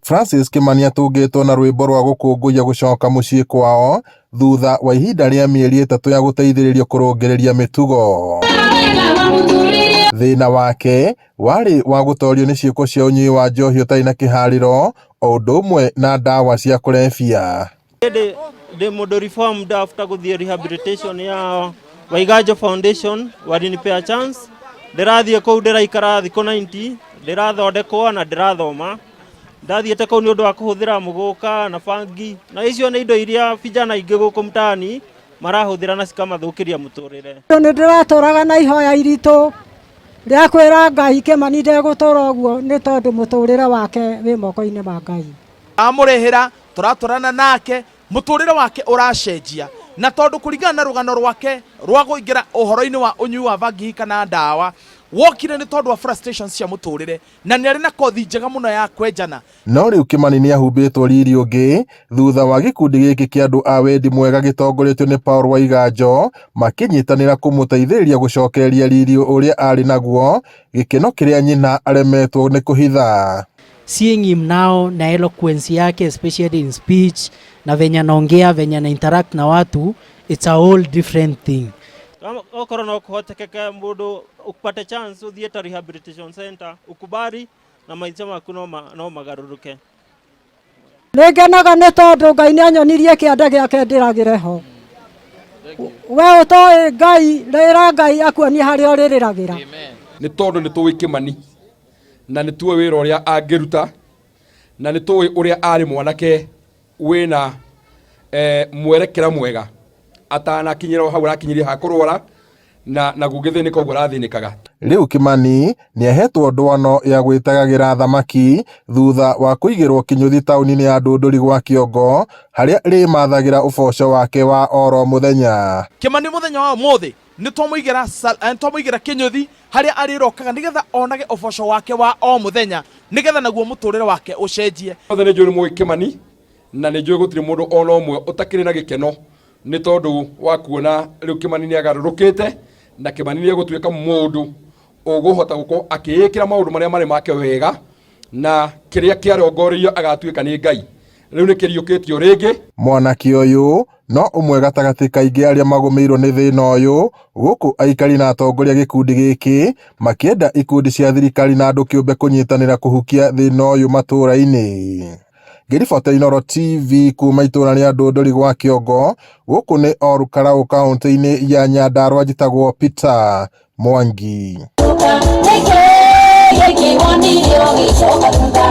Francis Kimani atũngĩtwo na rwĩmbo rwa gũkũngũiya gũcoka mũciĩ kwao thutha wa ihinda rĩa mĩeri 3 ya gũteithĩrĩrio kũrũngĩrĩria mĩtugo. Thĩna wake warĩ wa gũtorio nĩ ciĩko cia ũnyui wa njohi ũtarĩ na kĩharĩro o ũndũ ũmwe na ndawa cia kũrebia. Ndĩ mũndũ reformed after gũthiĩ rehabilitation ya Waiganjo Foundation, walinipea chance. Ndĩrathiĩ kũu, ndĩraikara thikũ 90, ndĩrathondekwo na ndĩrathoma. Ndathiĩte kũu nĩ ũndũ wa kũhũthĩra mũgũka na bangi, na icio nĩ indo iria vijana aingĩ gũkũ mtaani marahũthĩra na cikamathũkĩria mũtũrĩre. Nĩ ndĩratũraga na ihoya iritũ rĩa kwĩra Ngai Kĩmani ndegũtũra ũguo, nĩ tondũ mũtũrĩre wake wĩ moko-inĩ ma Ngai. Amũrĩhĩra tũratwarana nake, mũtũrĩre wake ũracenjia, na tondũ kũringana na rũgano rwake rwa kũingĩra ũhoro-inĩ wa ũnyui wa bangi kana ndawa wokire nĩ tondũ wa frustrations cia mũtũrĩre, na nĩ arĩ na kothi njega mũno ya kwenjana. No rĩu Kimani nĩ ahumbĩtwo riri ũngĩ thutha wa gĩkundi gĩkĩ kĩa andũ a wendi mwega gĩtongoretio nĩ Paul Waiganjo makĩnyitanĩra kũmũteithĩrĩria gũcokereria riri ũrĩa arĩ naguo, gĩkeno kĩrĩa nyina aremetwo nĩ kũhitha. Seeing him now na eloquence yake, especially in speech, na venye anaongea, venye ana interact na watu, it's a whole different thing. Okorwo no kũhotekeke mũndũ upate chance ũthiĩ ta rehabilitation center, ukubali na maica maku no magarũrũke. Nĩ ngenaga nĩ tondũ Ngai nĩ anyonirie kĩande gĩake ndĩragĩre ho. We ũtoĩ Ngai, rĩra Ngai akuonie harĩa ũrĩrĩragĩra. Nĩ tondũ nĩ tũĩ Kĩmani na nĩ tũĩ wĩra ũrĩa angĩruta, na nĩ tũĩ ũrĩa arĩ mwanake wĩna mwerekera mwega atanakinyĩra hau arakinyĩria ha kũrwara na gũgĩthĩnĩka ũguo arathĩnĩkaga. Rĩu Kimani nĩahetwo ndwano ya gwĩtegagĩra thamaki thutha wa kũigĩrwo kĩnyũthi taũni-inĩ ya Ndũndũri gwa Kĩongo, harĩa rĩmathagĩra ũboco wake wa oro mũthenya. Kimani mũthenya wa ũmũthĩ nĩ twamũigĩra kĩnyũthi harĩa arĩrokaga nĩgetha onage ũboco wake wa o mũthenya, nĩgetha naguo mũtũrĩre wake ũcenjie. Othe nĩ njũĩ nĩ mũĩ Kimani, na nĩ njũĩ gũtirĩ mũndũ ona ũmwe ũtakĩrĩ na gĩkeno nĩ tondũ wa kuona rĩu Kimani nĩ agarũrũkĩte, na Kimani nĩ egũtuĩka mũndũ ũgũhota gũkorwo akĩĩkĩra maũndũ marĩa marĩ make wega, na kĩrĩa kĩarongoreirio agatuĩka nĩ Ngai rĩu nĩ kĩriũkĩtio rĩngĩ. Mwanake ũyũ no ũmwe gatagatĩ kaingĩ arĩa magũmĩirwo nĩ thĩna ũyũ, gũkũ aikari na atongoria gĩkundi gĩkĩ makĩenda ikundi cia thirikari na andũ kĩũmbe kũnyitanĩra kũhukia thĩna ũyũ matũũra-inĩ. Ngĩribotera Inooro TV kuma itũũra rĩa Ndũndũri gwa Kĩongo, gũkũ nĩ Olkalau kaũntĩ-inĩ ya Nyandarua, njĩtagwo Peter Mwangi.